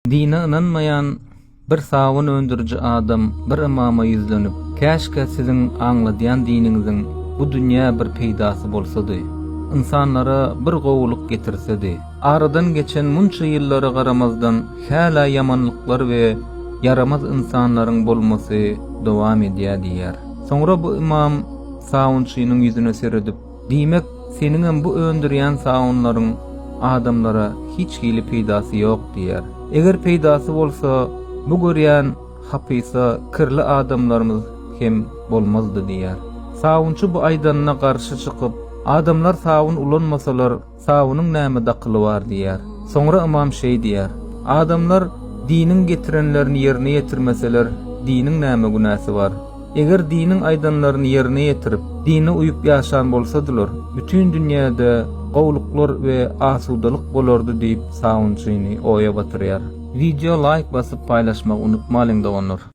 Dine ynanmaýan bir sabyn öndüriji adam bir ymama ýüzlenip, Käşgä siziň aňladýan diniňiziň bu dünýä bir peýdasy bolsady. Ynsanlara bir gowulyk getirsedi. Aradan geçen munça ýyllara garamazdan hälä ýamanlyklar we ýaramaz ynsanlaryň bolmasy dowam edýär diýýär. Soňra bu ymam sabynçynyň ýüzüne seredip, Diýmek, seniňem bu öndürýän sabynlaryň adamlara hiç hili peýdasy ýok diýýär. Eger peýdasy bolsa, bu görýän hapysa, kirli adamlarymyz hem bolmazdy diýýär. Sabynçy bu aýdanyna garşy çykyp, Adamlar sabyn ulanmasalar, Sabynyň näme dakyly bar diýýär. Soňra ymam şeý diýýär, Adamlar diniň getirenlerini ýerine ýetirmeseler, diniň näme günäsi bar? Eger diniň aýdanlaryny ýerine ýetirip, dine uýup ýaşan bolsadylar, bütin dünýäde gowluklar we asudalyk bolardy diýip sabynçyny oýa batyrýar. Wideo laýk basyp paýlaşmagy unutmalyň doganlar.